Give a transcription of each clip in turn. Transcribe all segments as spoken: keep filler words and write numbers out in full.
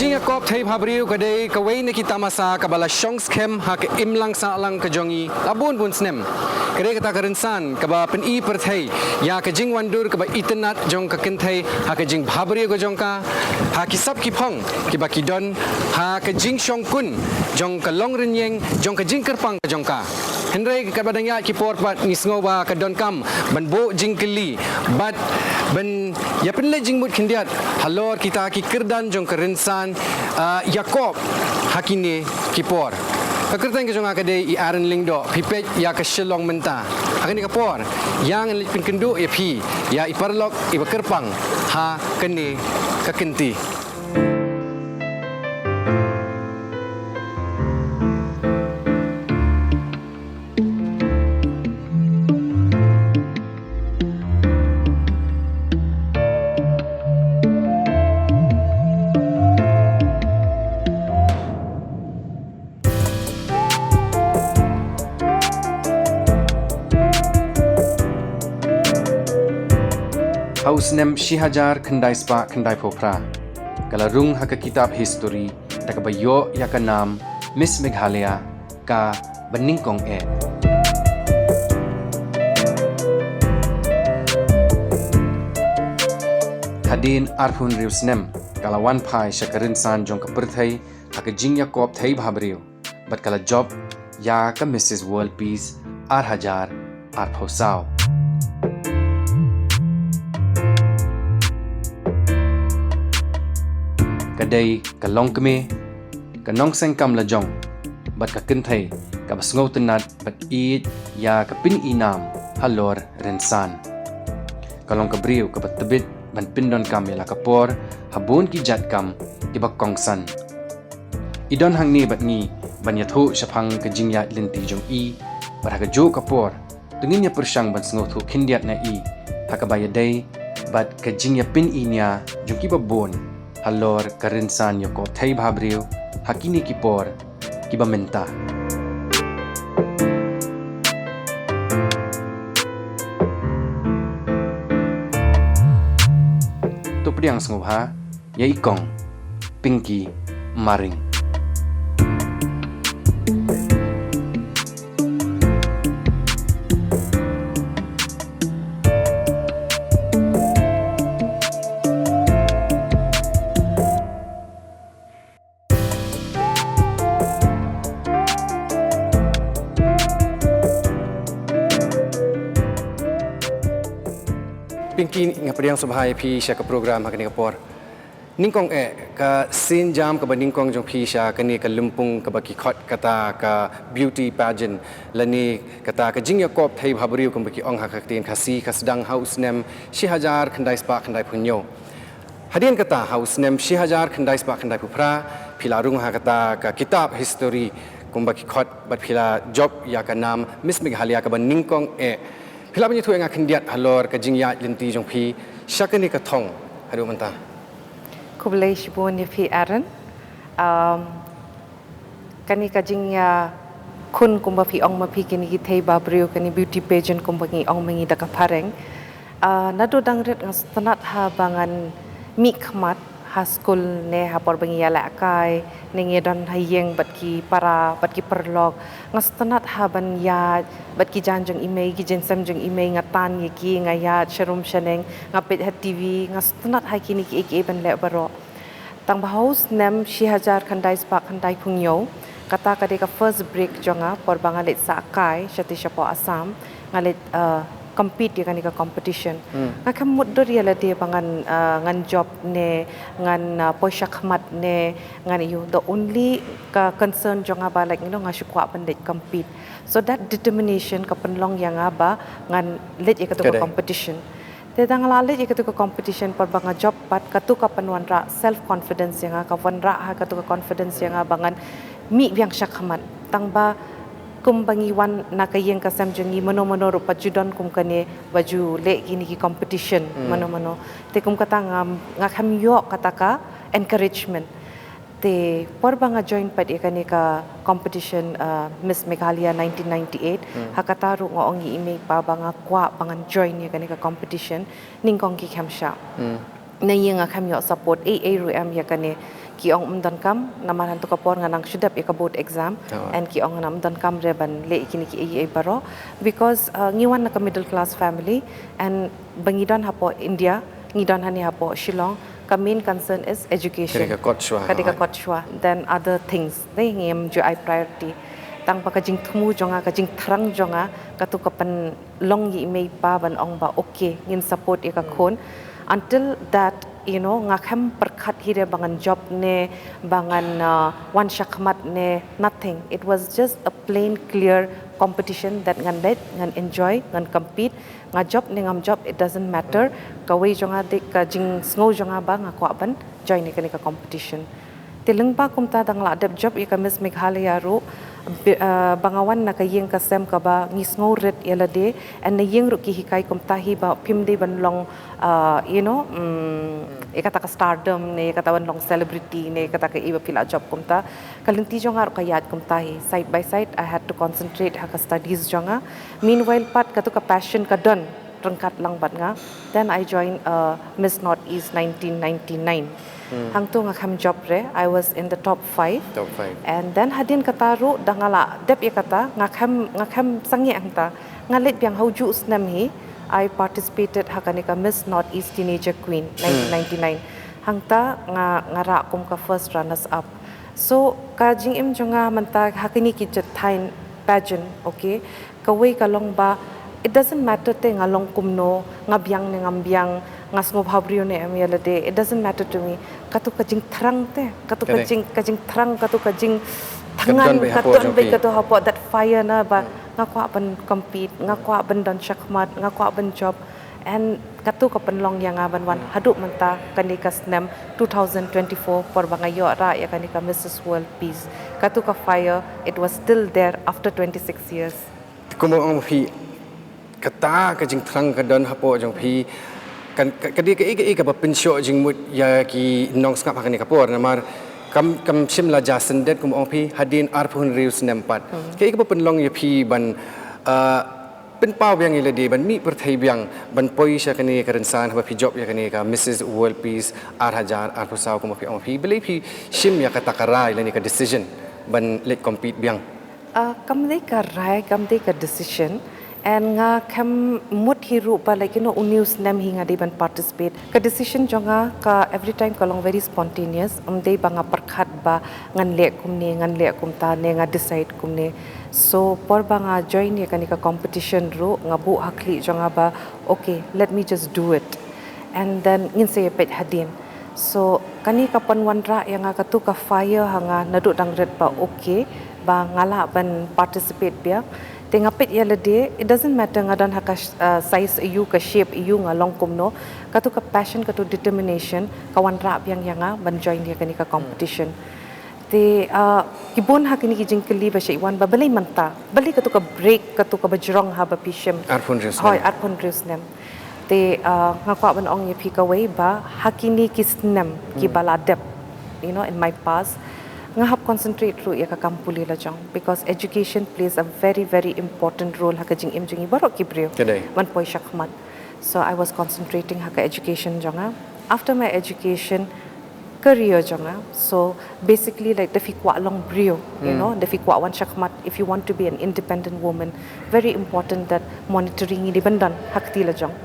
Jingïakop thei bhabriew ka dei kawei na ki tamasa kaba la shong skhem ha ka imlang sahlang ka jong ngi la bun bun snem. Ka dei kata ka rynsan kaba pyni pyrthei ïa ka jingwandur kaba itynnad jong ka kynthei ha ka jingbhabriew ka jong ka, ha ki sap ki phong kiba ki don, ha ka jingshongkun jong ka longrynïeng, jong ka jingkyrpang ka jong ka. Hynrei katba dang ïaid ki por pat ngi sngew ba ka donkam ban buh jingkylli bad ban ïa pynleit jingmut khyndiat halor kita ki kyrdan jong ka rynsan, ah, ïakop ha kine ki por. Ka kyrteng ka jong nga ka dei i Aaron Lyngdoh, phi peit ïa ka Shillong Mynta. Ha kane ka por, ïa ngan leit pynkynduh ïa phi ïa i paralok iba kyrpang ha kane ka kynti. Ha u snem shi hajar khyndai spah khyndai phew phra, ka la rung ha ka kitab history da kaba ïoh ïa ka nam Miss Meghalaya ka banyngkong eh. Hadien arphew hynriew snem ka la wan phai sha ka rynsan jong ka pyrthei ha ka jingïakop thei bhabriew bad ka la jop ïa ka Missus World Peace ar hajar arphew saw. Ka dei ka longkmie, ka nongseng kam lajong bad ka kynthei kaba sngewtynnad bad ïeit ïa ka pyn-i nam halor rynsan. Ka long ka briew kaba tbit ban pyndonkam ïa la ka por ha bun ki jait kam kiba kongsan. I don hangne bad ngi ban ïathuh shaphang ka jingïaid lynti jong i bad ha kajuh ka por to ngin ïa pyrshang ban sngewthuh khyndiat na i ha kaba ïadei bad ka jingïapyn-i nia jong kiba bun halor ka rynsan ïakop thei bhabriew ha kine ki por kiba mynta. To pdiang sngewbha ïa i kong Pinky Maring. Pinky, nga pdiang sngewbha ïa phi sha ka program ha kane ka por. Nyngkong eh, ka sienjam kaba nyngkong jong phi sha kane ka lympung kaba ki khot kata ka beauty pageant lane kata ka jingïakop thei bhabriew kumba ki ong ha ka ktien Khasi, ka sdang ha u snem shi hajar khyndai spah khyndai phew hynñiew. Hadien kata ha u snem shi hajar khyndai spah khyndai phew phra phi la rung ha kata ka kitab history kumba ki khot bad phi la jop ïa ka nam Miss Meghalaya kaba nyngkong eh. Phi lah ban ïathuh ïa nga khyndiat halor ka jingïaid lynti jong phi sha kane ka thong haduh mynta. Khublei shibun ïa phi Aaron. Um, kane ka jingïakhun kumba phi ong ma phi kine ki thei bhabriew, kane beauty pageant kumba ngi ong ma ngi da ka phareng. Ah, naduh dang rit nga sngewtynnat haba ngan mih khmat ha skul ne ha por ba ngi ïalehkai ne ngi don ha ïing bad ki para bad ki paralok. Nga sngewtynnat haba ngi ïaid bad ki jaiñ jong i mei, ki jaiñsem jong i mei, nga tan ïa ki, nga ïaid sharum shaneng, nga peit ha TV, nga sngewtynnat ha kine kiei kiei ban leh baroh. Tang ba ha u snem shi hajar khyndai spah khyndai phew hynñiew, kata ka dei ka first break jong nga por ba nga leit sah kai shatei shapoh Assam, nga leit, uh, compete ïa kane ka competition. Hmm. Nga khlem mutdur ïa lade ba ngan, uh, ngan jop ne ngan, uh, poi shakhmat ne ngan ïoh, the only ka concern jong nga ba, like, you know, nga shu kwah ban leit compete. So that determination ka pynlong ïa nga ba ngan leit ïa katu ka competition. Te da nga la leit ïa katu ka competition por ba nga jop pat, katu ka pynwanrah self confidence ïa nga, ka wanrah ha katu ka confidence ïa nga ba ngan mih biang shakhmat. Tang ba kumba ngi wan na ka ïing ka sem jong ngi, mano mano ruh pat ju don kum kane ba ju leh kine ki competition, hmm, mano mano. Te kum kata nga, nga khlem ïoh kata ka encouragement. Te por ba nga join pat ïa kane ka competition, uh, Miss Meghalaya nineteen ninety-eight, hmm, ha kata ruh nga ong ïa i mei i pa ba nga kwah ba ngan join ïa kane ka competition, nyngkong ki khlem shah. Hmm. Na ïa nga khlem ïoh support ei ei ruh em ïa kane. ki ong ym donkam, namar hangto ka por nga nang shu dep ïa ka board exam. Oh. And ki ong nang ym donkam re ban leh ïa kine kiei kiei baroh, because uh, ngi wan na ka middle class family, and ba ngi don hapoh India, ngi don hangne hapoh Shillong, ka main concern is education. Ka dei ka kot shuwa. Ka dei ka kot shuwa. Then other things, dei, ngim ju ai priority. Tang ba ka jingthmu jong nga, ka jingthrang jong nga, kato ka pynlong ïa i mei i pa ban ong ba okay, ngin support ïa ka khun. Until that, you know, nga khlem pyrkhat hi re ba ngan jop ne ba ngan uh, wan shakhmat ne, nothing. It was just a plain clear competition that ngan leit, ngan enjoy, ngan compete, nga jop ne ngam jop, it doesn't matter. Kawei jong nga dei, ka jingsngew jong nga ba nga kwah ban join ïa kane ka competition. Te lyngba kumta da nga la dep jop ïa ka Miss Meghalaya ruh, bi- uh, ba nga wan na ka ïing ka sem kaba ngi sngew rit ïa lade, and na ïing ruh ki hikai kumta hi ba phim dei ban long uh, you know, mm, ïa kata ka stardom ne, ïa kata ban long celebrity ne, ïa kata kaei ba phi la jop kumta. Ka lynti jong nga ruh ka ïaid kumta hi. Side by side, I had to concentrate ha ka studies jong nga. Meanwhile pat kato ka passion ka don ryngkat lang bad nga. Then I joined uh, Miss Northeast nineteen ninety-nine. Hangto nga khlem jop re, I was in the top five. Top five. And then hadien kata ruh da nga la dep ïa kata, nga khlem, nga khlem sangeh hangta. Nga leit biang ha uju u snem hi, I participated ha kane ka Miss Northeast Teenager Queen nineteen ninety-nine. Hangta nga, nga rah kum ka first runners up. So ka jingim jong nga mynta ha kine ki jait thaiñ pageant, okay, kawei ka long ba it doesn't matter te nga long kumno, nga biang ne ngam biang, nga sngewbha briew ne em ïa lade, it doesn't matter to me. Kato ka jingthrang te, kato ka jing, ka jingthrang, kato ka jingthngan, ka don beit hapoh, that fire na ba nga kwah ban compete, nga kwah ban don shakhmat, nga kwah ban jop. And kato ka pynlong ïa nga ban wan haduh mynta kane ka snem two thousand twenty-four, por ba nga ïoh rah ïa kane ka Missus World Peace. Kato ka fire, it was still there after twenty-six years. Te kumba ong phi, kata ka jingthrang ka don hapoh jong phi, kan, ka, ka dei kaei kaei kaba pynshoh jingmut ïa ki nongsngap ha kane ka por, namar kam, kam shym la jia syndet, kumba ong phi, hadien arphew hynriew snem pat. Kaei kaba pynlong ïa phi ban, uh, pynpaw biang ïa lade, ban mih pyrthei biang, ban poi sha kane ka rynsan haba phi jop ïa kane ka Missus World Peace ar hajar arphew saw, kumba phi ong phi, balei phi shim ïa kata ka rai lane ka decision ban leit compete biang? Uh, kam dei ka rai, kam dei ka decision. And nga khlem mut hi ruh ba, like, you know, une u snem hi nga dei ban participate. Ka decision jong nga ka every time ka long very spontaneous. Ym dei ba nga pyrkhat ba ngan leh kumne, ngan leh kumta ne nga decide kumne. So por ba nga join ïa kane ka competition ruh, nga buh ha khlieh jong nga ba okay, let me just do it. And then ngin sa ïa peit hadien. So kane ka pynwanrah ïa nga, kato ka fire ha nga naduh dang rit ba okay, ba nga lah ban participate biang. Te nga peit ïa lade, it doesn't matter nga don ha ka sh-, uh, size aiu, ka shape aiu, nga long kumno. Kato ka passion, kato determination ka wanrah biang ïa nga ban join ïa kane ka competition. Te uh, ki bun ha kine ki jingkylli ba shait wan ba balei mynta, balei kato ka break, kato kaba jrong haba phi shim arphew hynriew snem. Hooid, arphew hynriew snem. Te uh, nga kwah ban ong ïa phi kawei ba ha kine ki snem kiba la dep, you know, in my past, nga hap concentrate ruh ïa ka kam pule la jong, because education plays a very, very important role ha ka jingim jong ngi baroh ki briew. Ka dei. Ban poi shakhmat. So I was concentrating ha ka education jong nga. After my education, career jong nga. So basically, like, da phi kwah long briew, you know, da phi kwah wan shakhmat, if you want to be an independent woman, very important that monitoring ngi dei ban don ha kti la jong.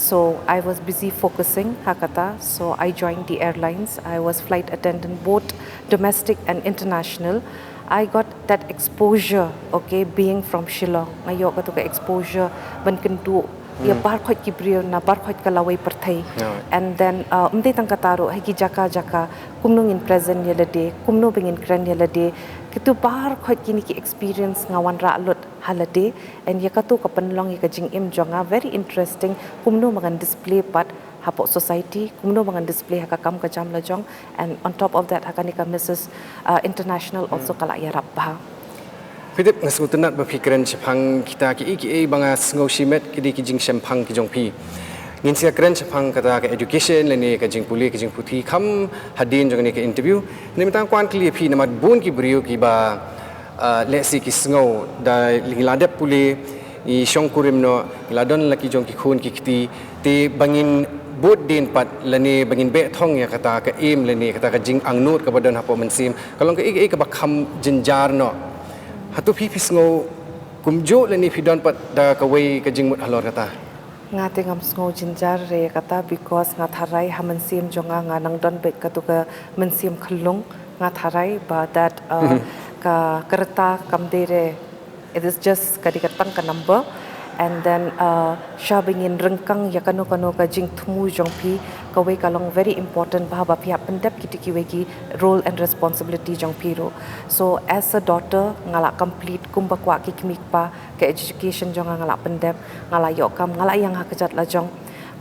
So I was busy focusing ha kata. So I joined the airlines. I was flight attendant, both domestic and international. I got that exposure, okay, being from Shillong. Nga ïoh kato ka exposure ban kynduh ïa bar khoit ki briew na bar khoit ka lawei pyrthei. And then uh, ym dei tang kata ruh, ha ki jaka jaka kumno ngin present ïa lade, kumno ba ngin kren ïa lade. Kito bar khoit kine ki experience nga wanrah lut ha lade. And ïa kato ka pynlong ïa ka jingim jong nga very interesting, kumno ba ngan display pat hapoh society, kumno ba ngan display ha ka kam ka jam la jong, and on top of that ha kane ka Missus uh, International also ka la ïarap bha. Phi tip, nga sngewtynnat ba phi kren shaphang kita kiei kiei ba nga sngew shimet ki dei ki jingshemphang ki jong phi. Ngin sa kren shaphang kata ka education lane ka jingpule ka jingputhi kham hadien jong kane ka interview. Hynrei mynta kwah kylli ïa phi namar bun ki briew kiba uh, lehse ki sngew da ngi la dep pule, ngi shongkurim noh, ngi la don la ki jong ki khun ki kti, te ba ngin Bud dien pat lane ba ngin beh thong ïa kata ka aim lane kata ka jingangnud kaba don hapoh mynsiem ka long kaei kaei kaba kham jynjar noh. Hato phi phi sngew kumjuh lane phi don pat da kawei ka jingmut halor kata? Nga te ngam sngew jynjar re kata because nga tharai ha mynsiem jong nga nga nang don bad katu ka mynsiem khyllung. Nga tharai ba that uh, ka ka rta kam dei re. It is just ka dei ka tang ka number. And then uh, sha ba ngin ryngkang ïa kano kano ka jingthmu jong phi, kawei ka long very important ba ba phi hap pyndep kiti kiwei ki role and responsibility jong phi ruh. So as a daughter nga lah complete kumba kwah ki kmie kpa ka education jong nga nga lah pyndep, nga lah ïoh kam, nga lah ïeng ha kjat lajong.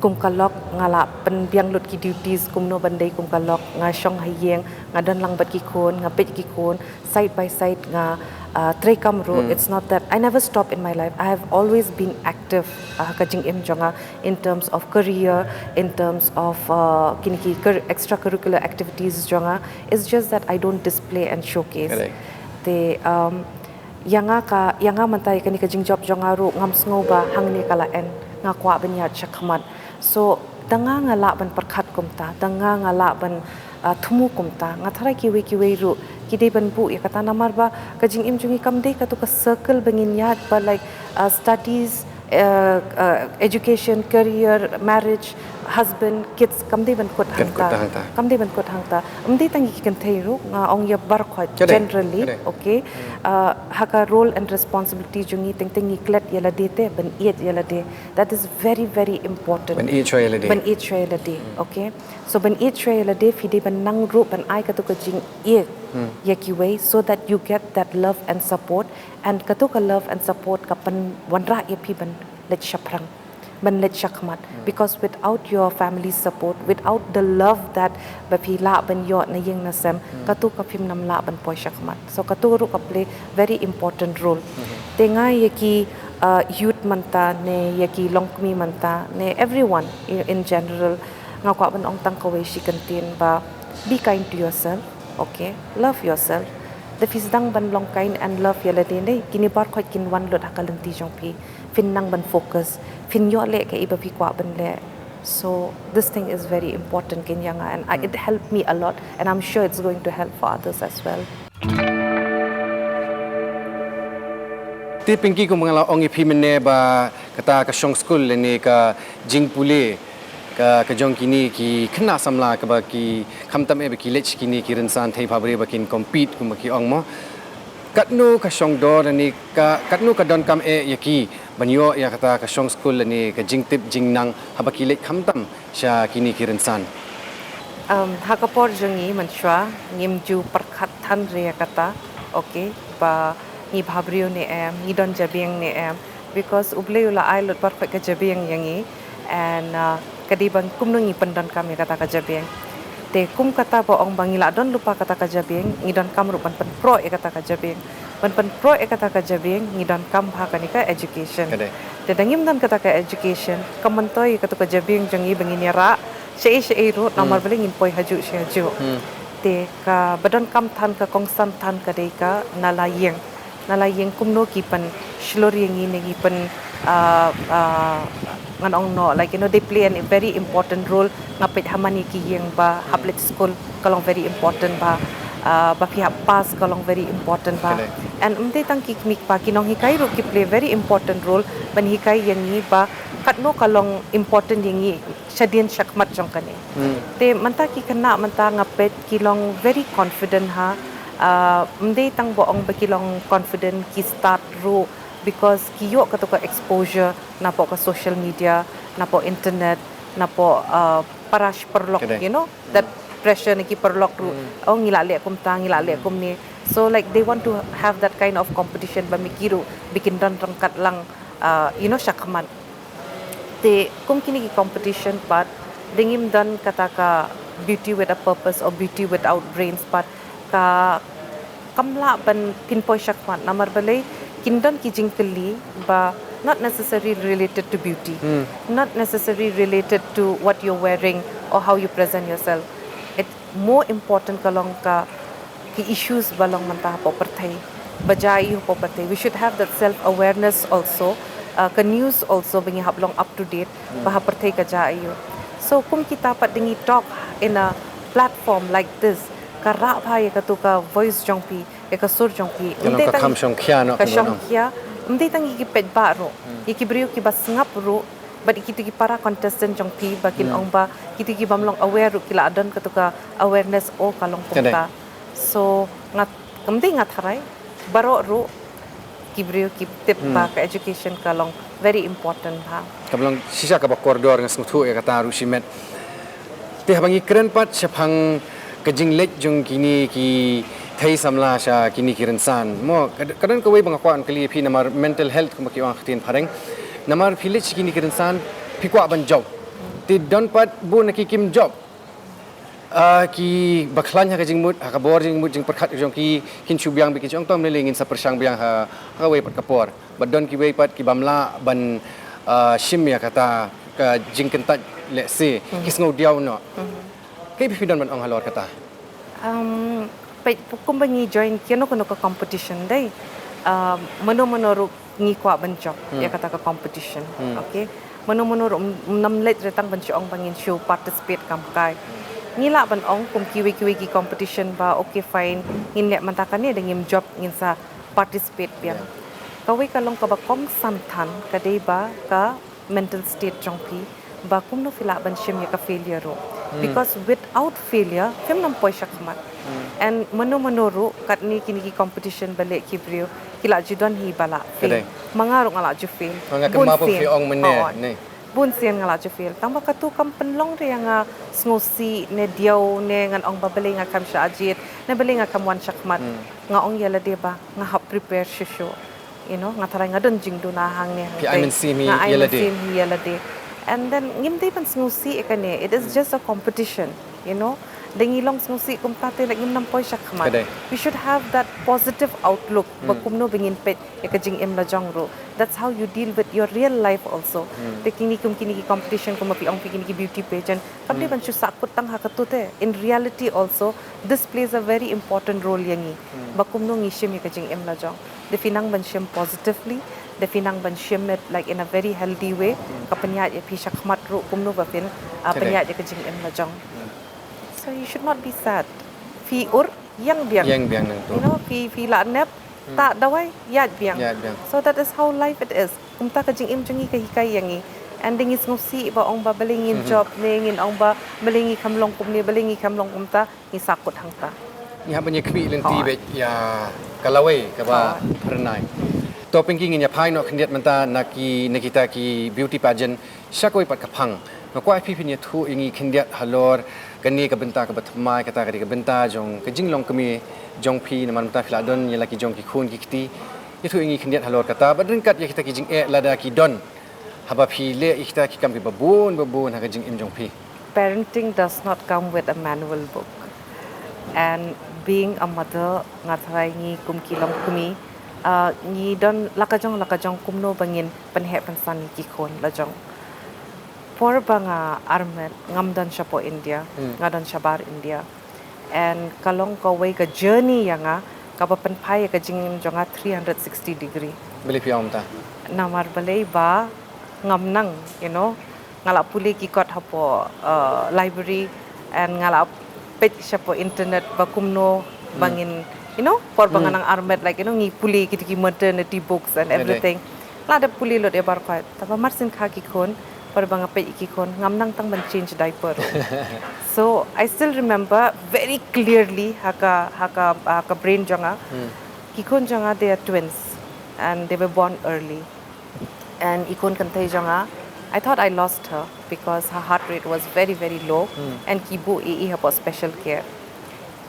Kum ka lok nga lah pynbiang lut ki duties kumno ban dei kum ka lok, nga shong ha ïing, nga don lang bad ki khun, nga peit ki khun, side by side nga uh, trei kam ruh. It's not that I never stop in my life. I have always been active uh, ka jingim jong nga in terms of career, in terms of uh, kini ki cur- extracurricular activities jong nga. It's just that I don't display and showcase. Correct. Te um, ïa nga ka ïa nga mynta ïa kane ka jingjob jong nga ruh ngam sngew ba hangne ka la en, nga kwah ban ïaid shakhmat. So da nga nga lah ban pyrkhat kumta, da nga nga lah ban uh, thmu kumta, nga tharai kiwei kiwei ruh ki dei ban buh ïa kata namar ba ka jingim jong ngi kam dei katu ka circle ba ngin ïaid ba like uh, studies, uh, uh, education, career, marriage, husband, kids, kam dei ban kut hangta. Kam dei ban kut hangta. Ym dei tang ki kynthei ruh, nga ong ïa baroh khoit generally, okay. Uh, ha ka role and responsibility jong ngi teng teng ngi klet ïa lade te ban ïeit ïa lade. That is very very important. Ban ïeit shuwa ïa lade. Ban ïeit shuwa ïa lade, okay. So ban ïeit shuwa ïa lade phi dei ban nang ruh ban ai katu ka jingïeit ïa kiwei so that you get that love and support. And katu ka love and support ka pynwanrah ïa phi ban leit shaphrang, ban leit shakhmat. Because without your family support, without the love that ba phi lah ban ïoh na ïing na sem, katu ka phim nam lah ban poi shakhmat. So katu ruh ka play very important role. Te nga ïa ki uh, youth mynta ne ïa ki longkmie mynta ne everyone in, in general, nga kwah ban ong tang kawei shi kyntien ba be kind to yourself, okay, love yourself. Da phi sdang ban long kind and love ïa lade ne kini baroh khoit kin wan lut ha ka lynti jong phi. Phin nang ban focus, phin ïoh leh kaei ba phi kwah ban leh. So this thing is very important kein ïa nga and I, it helped me a lot and I'm sure it's going to help for others as well. Te Pinky, kum ba nga la ong ïa phi mynne ba kata ka shong skul lane ka jingpule ka, ka jong kine ki khynnah samla kaba ki khamtam eh ba ki leit sha kine ki rynsan thei bhabriew ba kin compete kumba ki ong mo. Katno ka shong dor lane ka, katno ka donkam eh ïa ki ban ïoh ïa kata ka shong skul lane ka jingtip jingnang haba ki leit khamtam sha kine ki rynsan? Um, ha ka por jong ngi mynshuwa ngim ju pyrkhat than re ïa kata, okay, ba ngi bhabriew ne em, ngi don jabieng ne em, because U Blei u la ai lut baroh khoit ka jabieng ïa ngi. And uh, ka dei ba kumno ngi pyndonkam ïa kata ka jabieng. Te kum kata ba ong ba ngi la don lypa kata ka jabieng, ngi donkam ruh ban pynproh ïa kata ka jabieng. Ban pynproh ïa kata ka jabieng ngi donkam bha kane ka education. Te da ngim don kata ka education, kam myntoi ïa kata ka jabieng jong ngi ba ngin ïarah shaei shaei ruh namar balei ngin poi hajuh shi hajuh. Te kaba donkam than, ka kongsan than ka dei ka na la ïing. Na la ïing kumno ki pynshlur ïa ngi ne ki pyn uh, uh, ngan ong noh, like, you know, they play a very important role. Nga peit ha man ïa ki ïing ba hap leit skul ka long very important ba uh, ba phi hap pass ka long very important ba. And ym dei tang ki kmie kpa, ki nonghikai ruh ki play very important role ban hikai ïa ngi ba katno ka long important ïa ngi shadien shakhmat jong kane. Te mynta ki khynnah mynta nga peit ki long very confident ha. Uh, ym dei tang ba ong ba ki long confident, ki stad ruh because ki ïoh katu ka exposure napoh ka social media, napoh internet, napoh uh, para shi paralok, you know, that pressure na ki paralok ruh. Oh, ngi lah leh kumta, ngi lah leh kumne. So like they want to have that kind of competition ba ma ki ruh ba kin don ryngkat lang uh, you know, shakhmat. Te kum kine ki competition pat, da ngim don kata ka beauty with a purpose or beauty without brains pat, ka kam lah ban pynpoi shakhmat namar balei kin don ki jingkylli ba not necessarily related to beauty, not necessarily related to what you're wearing or how you present yourself. It's more important ka long ka ki issues ba long mynta hapoh pyrthei, ba jia aiu hapoh pyrthei. We should have that self awareness also. Uh, ka news also ba ngi hap long up to date ba ha pyrthei ka jia aiu. So kum kita pat da ngi talk in a platform like this, ka rah bha ïa katu ka voice jong phi, ïa ka sur jong phi. Ka long ka kham shongkhia noh, ka shongkhia. Ym dei tang ïa ki paidbah ruh, ïa ki briew kiba sngap ruh, bad ïa kitu ki para contestant jong phi ba kin ong ba kitu ki bym long aware ruh ki la don katu ka awareness, oh ka long kumta. So nga, ym dei nga tharai, baroh ruh ki briew ki tip ba ka education ka long very important bha. Ka long shisha kaba kordor, nga sngewthuh ïa kata ruh shimet. Te haba ngi kren pat shaphang ka jingleit jong kine ki thei samla sha kine ki rynsan, mo, ka, ka don kawei ba nga kwah ban kylli ïa phi namar mental health kumba ki ong ha ka ktien phareng. Namar phi leit sha kine ki rynsan, phi kwah ban jop. Te don pat bun na ki kim jop. Ah, kiba khlaiñ ha ka jingmut, ha ka bor jingmut jingpyrkhat jong ki, kin shu biang beit, kin shu ong to ym lei lei, ngin sa pyrshang biang ha, ha kawei pat ka por. Bad don kiwei pat ki bym lah ban, ah, shim ïa kata ka jingkyntait lehse, ki sngew diaw noh. Kaei ba phi don ban ong halor kata? Um, peit, kumba ngi join kano kano ka competition dei, um, mano mano ruh ngi kwah ban jop ïa kata ka competition. Okay, mano mano ruh ym, ym leit re tang ban shu ong ba ngin shu participate kam kai. Ngi lah ban ong kum kiwei kiwei ki competition ba, okay fine, ngin leh mynta kane, da ngim jop ngin sa participate biang. Kawei ka long kaba kongsan than, ka dei ba ka mental state jong phi, ba kumno phi lah ban shim ïa ka failure ruh. Because without failure phim nang poi shakhmat. And mano mano ruh katne kine ki competition ba leh ki briew, ki la ju don hi ba la fail. Ma nga ruh nga la ju fail. Bun sien. Bun sien nga la ju fail. Tang ba katu kam pynlong re ïa nga sngewsih ne diaw ne ngan ong ba balei nga kham shah jied ne balei nga kham wan shakhmat. Nga ong ïa lade ba nga hap prepare shuh shuh. You know, nga tharai nga don jingduna hangne hangtai. Nga ai mynsiem hi ïa lade. And then ngim dei ban sngewsih ïa kane. It is just a competition, you know. Da ngi long sngewsih kumta te, like, ngim nang poi shakhmat. We should have that positive outlook ba kumno ba ngin peit ïa ka jingim la jong ruh. That's how you deal with your real life also. Te kine kum kine ki competition, kum ba phi ong phi, kine ki beauty pageant, kam dei ban shu sahkut tang ha katu te. In reality also, this plays a very important role ïa ngi. Ba kumno ngi shim ïa ka jingim la jong. Da phi nang ban shim positively, da phi nang ban shim it, like, in a very healthy way, ka pynïaid ïa phi shakhmat ruh kumno ba phin, ah, pynïaid ïa ka jingim la jong. So you should not be sad. Phi ur, ïeng biang. Ïeng biang nangta. You know, phi, phi la nep, tah dawai, ïaid biang. Ïaid biang. So that is how life it is. Kumta ka jingim jong ngi ka hikai ïa ngi. And da ngi sngewsih ba ong ba balei ngin jop ne ngin ong ba balei ngi kham long kumne, balei ngi kham long kumta, ngi sahkut hangta. Ngi hap ban ïa khmih lynti beit ïa ka lawei kaba phyrnai. To Pinky, ngin ïa phai noh khyndiat mynta na ki, na kita ki beauty pageant sha kawei pat ka phang. Nga kwah ïa phi phin ïathuh ïa ngi khyndiat halor kane ka bynta kaba thymmai, kata ka dei ka bynta jong ka jinglong kmie jong phi, namar mynta phi la don ïa la ki jong ki khun ki kti. Ïathuh ïa ngi khyndiat halor kata bad ryngkat ïa kita ki jingeh lada ki don, haba phi leh ïa kita ki kam kiba bun ba bun ha ka jingim jong phi. Parenting does not come with a manual book. And being a mother, nga tharai ngi kum ki longkmie, ah, ngi don la ka jong la ka jong kumno ba ngin pynheh pynsan ïa ki khun la jong. Por ba nga armet, ngam don shapoh India, nga don shabar India. And ka long kawei ka journey ïa nga kaba pynphai ïa ka jingim jong nga three hundred sixty degree. Balei phi ong kumta? Namar balei ba ngam nang, you know, nga la pule ki kot hapoh, uh, library, and nga la peit shapoh internet ba kumno ba ngin, you know, por ba nga nang armet, like, you know, ngi pule kito ki maternity books and everything. La dep pule lut ïa baroh khoit. Tangba mar syn kha ki khun, por ba nga peit ïa ki khun, ngam nang tang ban change diaper. So I still remember very clearly ha ka, ha ka, ha ka brain jong nga. Ki khun jong nga, they are twins and they were born early. And i khun kynthei jong nga, I thought I lost her because her heart rate was very, very low. And ki buh ïa i hapoh special care.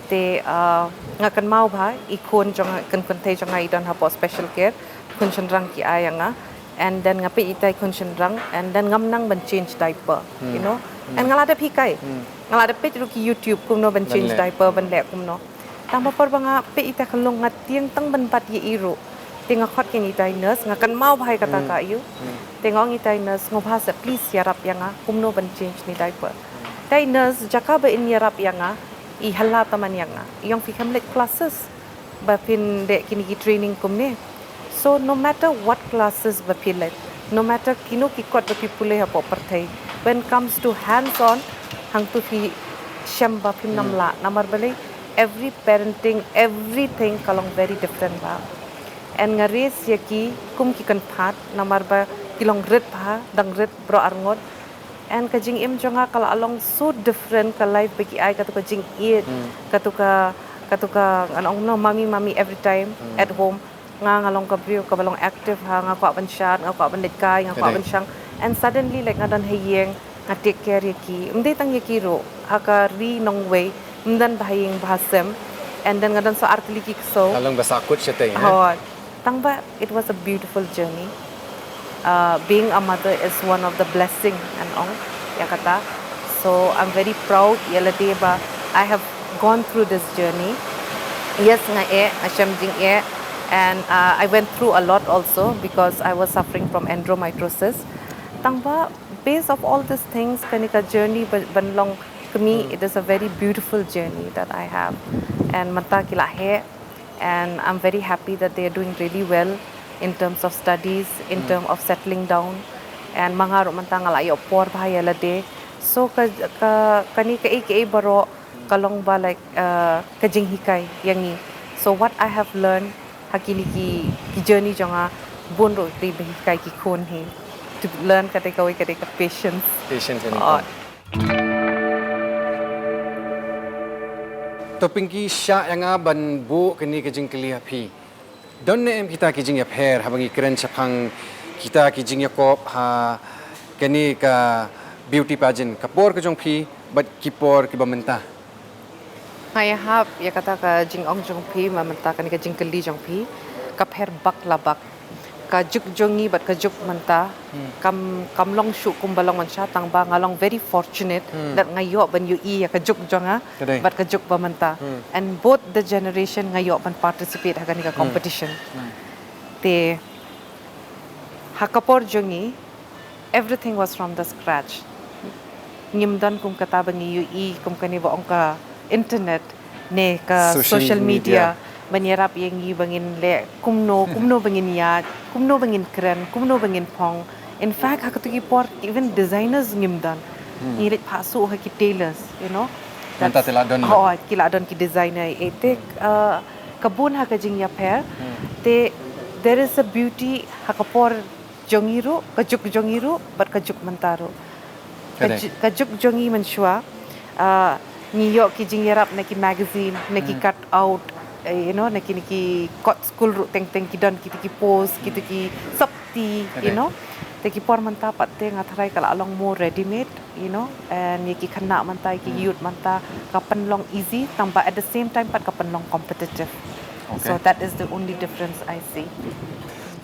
Te, uh, nga kynmaw bha, i khun jong nga, khun kynthei jong nga i don hapoh special care, khun shynrang ki ai ïa nga. And then nga peit ïa itai khun shynrang, and then ngam nang ban change diaper, you know. And nga la dep hikai. Nga la dep peit ruh ki YouTube kumno ban change diaper, ban leh kumno. Tangba por ba nga peit ïa itai khyllung, nga tieng tang ban bat ïa i ruh. Te nga khot keiñ ïa itai nurse, nga kynmaw bha ïa kata ka aïu. Te nga ong ïa itai nurse, sngewbha seh please ïarap ïa nga kumno ban change ïa ini diaper. Itai nurse, jaka ba in ïarap ïa nga, i halla tymmen ïa nga. I ong phi kham leit classes ba phin leh kine ki training kumne. So no matter what classes ba phi leit, no matter kino ki kot ba phi pule hapoh pyrthei, When comes to hands on, hangtu phi shem ba phim nam lah, namar balei every parenting, everything ka long very different ba. And nga raise ïa ki kum ki kynphad, namar ba ki long rit bha, dang rit baroh arngut. And ka jingim jong nga ka la long so different, ka life ba ki ai, katu ka jingïeit, katu ka, katu ka, ngan ong no, mummy, mummy every time at home. Nga, nga long ka briew kaba long active ha, nga kwah ban shad, nga kwah ban leit kai, nga kwah ban shang. And suddenly, like, nga don ha ïing, nga take care ïa ki. Ym dei tang ïa ki ruh, ha ka ri nongwei, ym don ba ha ïing ba ha sem. And then nga don sa ar tylli ki ksew. Nga long ba sahkut shatei, eh? Hooid. Tang ba, it was a beautiful journey. Uh, being a mother is one of the blessing, ngan ong ïa kata. So I'm very proud ïa lade ba I have gone through this journey. Yes, nga eh, nga shem jingeh, and uh, I went through a lot also because I was suffering from endometriosis. Tang ba, base of all these things, kane ka journey ban, ban long kmie, it is a very beautiful journey that I have. And mynta ki la heh, and I'm very happy that they are doing really well in terms of studies, in terms of settling down. And ma nga ruh mynta nga la ïoh por bha ïa lade. So ka, ka, kane kaei kaei baroh ka long ba, like, uh, ka jinghikai ïa ngi. So what I have learned ha kine ki, ki journey jong nga, bun ruh dei ba hikai ki khun hi. To learn ka dei kawei ka dei ka patience. Patience and Oh. To Pinky, shah ïa nga ban buh kane ka jingkylli ha phi. Don ne em kita ki jingïapher haba ngi kren shaphang kita ki jingïakop ha kane ka beauty pageant, ka por ka jong phi bad ki por kiba mynta? Nga ïahap ïa kata ka jingong jong phi, ma mynta kane ka jingkylli jong phi, ka pher bak la bak. Ka juk jong ngi bad ka juk mynta, kam, kam long shuh kumba long mynshuwa, tang ba nga long very fortunate that nga ïoh ban ïohi ïa ka juk jong nga bad ka juk ba mynta. And both the generation nga ïoh ban participate ha kane ka competition. Te ha ka por jong ngi, everything was from the scratch. Ngim don kum kata ba ngi ïohi kum kane ba ong ka internet ne ka social media ban ïarap ïa ngi ba ngin leh kumno, kumno ba ngin ïaid, kumno ba ngin kren, kumno ba ngin phong. In fact, ha katu ki por even designers ngim don. Ngi leit phah suh ha ki tailors, you know. Mynta te la don. Oh, ki la don ki designer. Eh, te, uh, ka bun ha ka jingïapher. Te there is a beauty ha ka por jong ngi ruh, ka juk jong ngi ruh, bad ka juk mynta ruh. Ka ju-, ka juk jong ngi mynshuwa, ah, ngi ïoh ki jingïarap na ki magazine, na ki cut out, eh, you know, na ki, na ki kot skul ruh teng teng ki don kita ki pose, kita ki sopti, you know. Te ki por mynta pat te nga tharai ka la long more ready made, you know, and ïa ki khynnah mynta, ïa ki youth mynta, ka pynlong easy, tang ba at the same time pat ka pynlong competitive. So that is the only difference I see.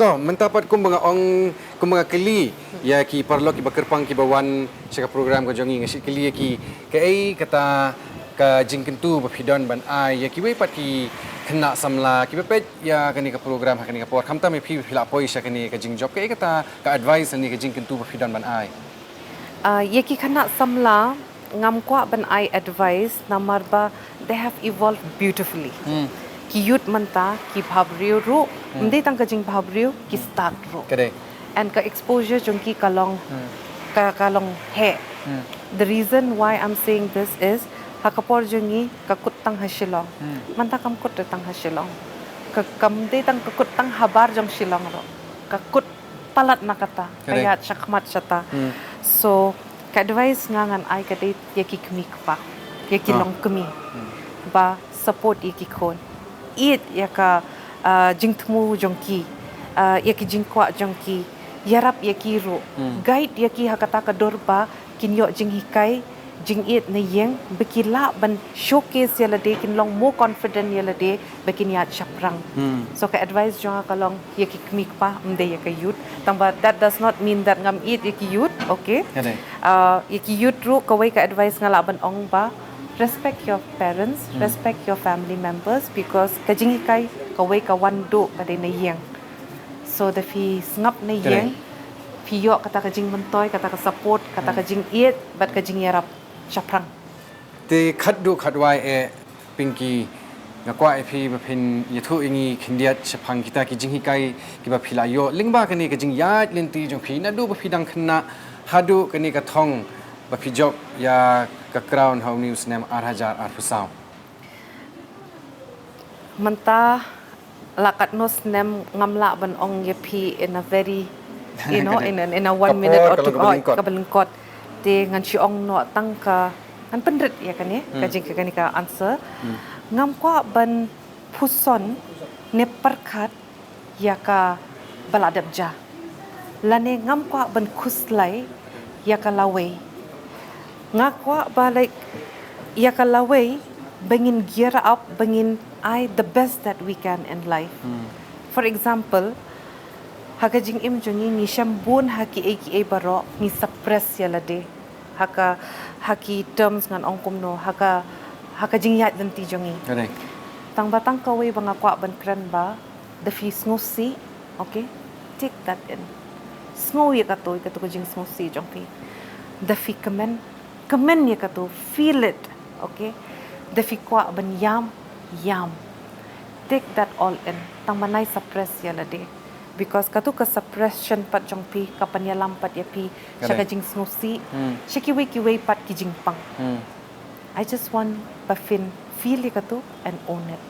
To, mynta pat kumba nga ong, kumba nga kylli ïa ki paralok kiba kyrpang kiba wan sha ka program ka jong ngi, nga shu kylli ïa ki, kaei kata ka jingkyntu ba phi don ban ai ïa kiwei pat ki khynnah samla kiba peit ïa kane ka program ha kane ka por, khamtam ïa phi ba phi la poi sha kane ka jingjop, kaei kata ka advice ne ka jingkyntu ba phi don ban ai? Ah, ïa ki khynnah samla, ngam kwah ban ai advice namar ba they have evolved beautifully. Ki youth mynta, ki bhabriew ruh, ym dei tang ka jingbhabriew, ki stad ruh. Ka dei. And ka exposure jong ki ka long, ka, ka long heh. The reason why I'm saying this is, ha ka por jong ngi ka kut tang ha Shillong. Mynta kam kut tang ha Shillong. Ka, kam dei tang ka kut tang habar jong Shillong ruh. Ka kut palat na kata, ka ïaid shakhmat shata. So ka advice nga ngan ai ka dei ïa ki kmie kpa, ïa ki longkmie, ba support ïa ki khun. Ïeit ïa ka, ah, jingthmu jong ki, ah, ïa ki jingkwah jong ki, ïarap ïa ki ruh. Guide ïa ki ha kata ka dur ba kin ïoh jinghikai, jingïeit na ïing, ba ki lah ban showcase ïa lade, kin long more confident ïa lade, ba kin ïaid shaphrang. So ka advice jong nga ka long ïa ki kmie kpa, ym dei ïa ka youth. Tang ba that does not mean that ngam ïeit ïa ki youth, okay? Ah, ïa ki youth ruh kawei ka advice nga lah ban ong ba, respect your parents, respect your family members, because ka jinghikai kawei ka wan duh ba dei na ïing. So da phi sngap na ïing, phi ïoh kata ka jingmyntoi, kata ka support, kata ka jingïeit bad ka jingïarap shaphrang. Te khatduh khatwai eh, Pinky, nga kwah ïa phi ba phin ïathuh ïa ngi khyndiat shaphang kita ki jinghikai kiba phi la ïoh lyngba kane ka jingïaid lynti jong phi naduh ba phi dang khynnah Haduh kane ka thong ba phi jop ïa ka crown ha une u snem ar hajar arphew saw. Mynta la katno snem ngam lah ban ong ïa phi in a very, you know, in a, in a one minute or two, ka lyngkot. Te ngan shu ong noh tang ka, ngan pynrit ïa kane ka jing, ka kane ka answer. Ngam kwah ban pyrshang ne pyrkhat ïa kaba la dep jia. Lane ngam kwah ban khuslai ïa ka lawei. Nga kwah ba, like, ïa ka lawei ba ngin gear up, ba ngin ai the best that we can in life. For example, ha ka jingim jong ngi, ngi shem bun ha kiei kiei baroh, ngi suppress ïa lade. Ha ka, ha ki terms ngan ong kumno, ha ka, ha ka jingïaid lynti jong ngi. Tang ba tang kawei ba nga kwah ban kren ba, da phi sngewsih, okay? Take that in. Sngew ïa kato, ïa kato ka jingsngewsih jong phi. Da phi kmen, kmen ïa kato, feel it, okay? Da phi kwah ban ïam, ïam. Take that all in. Tang ba nai suppress ïa lade. Because kato ka suppression pat jong phi ka pynïalam pat ïa phi sha ka jingsngewsih, sha kiwei kiwei pat ki jingpang. I just want ba phin feel ïa kato and own it.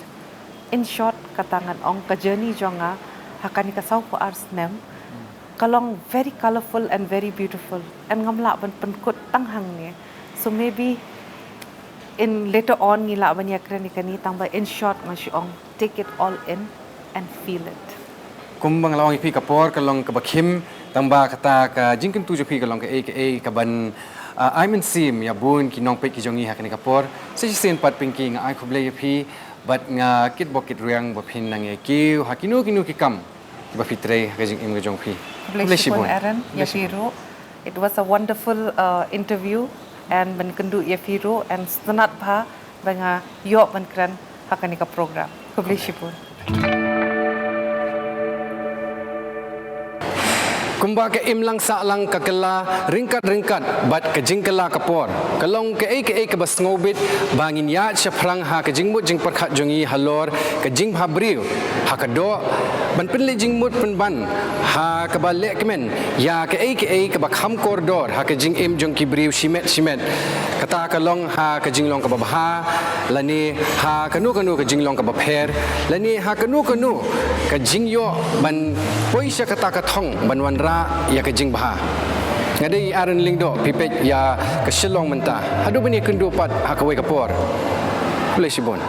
In short, kata ngan ong ka journey jong nga ha kane ka saw phew ar snem ka long very colorful and very beautiful. And ngam lah ban pynkut tang hangne. So maybe in later on ngi lah ban ïakren ïa kane, tang ba in short nga shu ong, take it all in and feel it. Kumba nga la ong ïa phi, ka por ka long kaba khim, tang ba kata ka jingkyntu jong phi ka long kaei kaei kaban, ah, ai mynsiem ïa bun ki nongpeit ki jong ngi ha kane ka por. Sa shisien pat Pinky, nga ai khublei ïa phi bad nga kitbok kitrwiang ba phin nang ïa kiew ha kino kino ki kam kiba phi trei ha ka jingim ka jong phi. Khublei shibun Aaron, ïa phi ruh. It was a wonderful, uh, interview, and ban kynduh ïa phi ruh, and sngewtynnat bha ba nga ïoh ban kren ha kane ka program. Khublei shibun. Kumba ka imlang sahlang ka kylla ryngkat ryngkat bad ka jingkylla ka por, ka long kaei kaei kaba sngewbit ba ngin ïaid shaphrang ha ka jingmut jingpyrkhat jong ngi halor ka jingbha briew ha ka doh, ban pynleit jingmut pynban ha kaba lehkmen ïa kaei kaei kaba kham kordor ha ka jingim jong ki briew shimet shimet. Kata ka long ha ka jinglong kaba bha, lane ha kano kano ka jinglong kaba pher, lane ha kano kano ka jingïoh ban poi sha kata ka thong ban wanrah ïa ka jingbha. Nga dei Aaron Lyngdoh, phi peit ïa ka Shillong Mynta. Haduh ban ïakynduh pat ha kawei ka por. Khublei shibun.